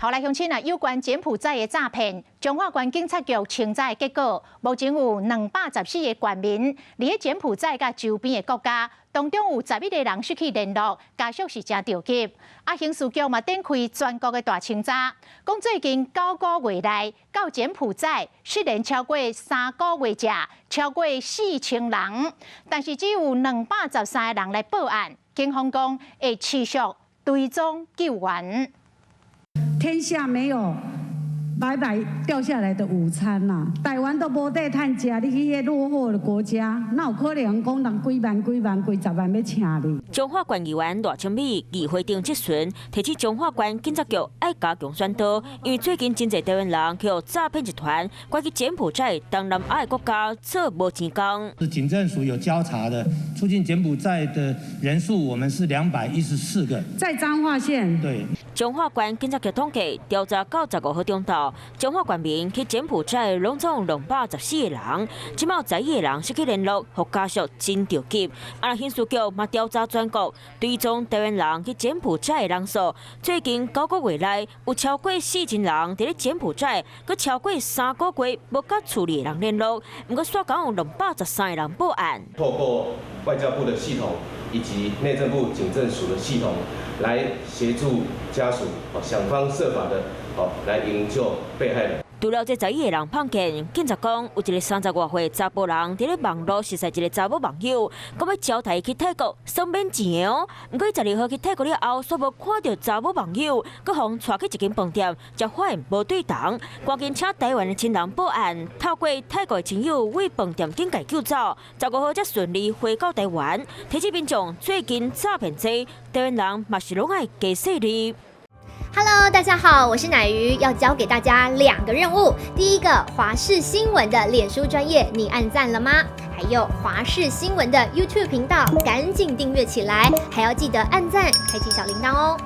好來，鄉親啊，有關柬埔寨的詐騙，彰化縣警察局清查的結果，目前有214個縣民佇咧柬埔寨佮周邊的國家，當中有11個人失去聯絡，家屬是誠著急。啊，刑事局嘛展開全國的大清查，講最近9個月內到柬埔寨失聯超過3個月者，超過4000人，但是只有213個人來報案，警方講會持續追蹤救援。天下沒有白白掉下來的午餐呐，台灣都無得趁食，你去彼落後的國家，哪有可能講人幾萬、幾萬、幾十萬欲請你？彰化縣議員賴清美議會頂質詢，提醒彰化縣警察局愛加強宣導，因為最近真濟台灣人去予詐騙集團，拐去柬埔寨、東南亞的國家做無錢工。是警政署有交查的，出境柬埔寨的人數，我們是214個。在彰化縣。對。彰化縣警察局統計調查到15號中晝，彰化縣民去柬埔寨攏總214個人，這擺有11個人失去聯絡，予家屬真著急。啊，刑事局嘛調查全國，追蹤台灣人去柬埔寨的人數，最近9個月內有超過4000人佇咧柬埔寨，閣超過3個月無佮厝裡的人聯絡，毋過煞講有213個人報案。透過外交部的系統以及內政部警政署的系統，來協助家屬，想方設法的，來營救被害人。除了這11個人碰見，警察講有一个30外歲查埔人佇咧網路熟似一个查某網友，講欲招刣去泰國算免錢哦。毋過12號去泰國了後，煞無看著查某網友，閣予𤆬去一間飯店，才發現無對頭，趕緊請台灣的親人報案，透過泰國的親友為飯店頂共救走，15號才順利回到台灣。提醒民眾最近詐騙濟，台灣人嘛是攏愛加細膩。 Hello，大家好，我是乃瑜，要交給大家兩個任務。第一個，華視新聞的臉書專頁，你按讚了嗎？還有華視新聞的 YouTube 頻道，趕緊訂閱起來，還要記得按讚，開啟小鈴鐺哦。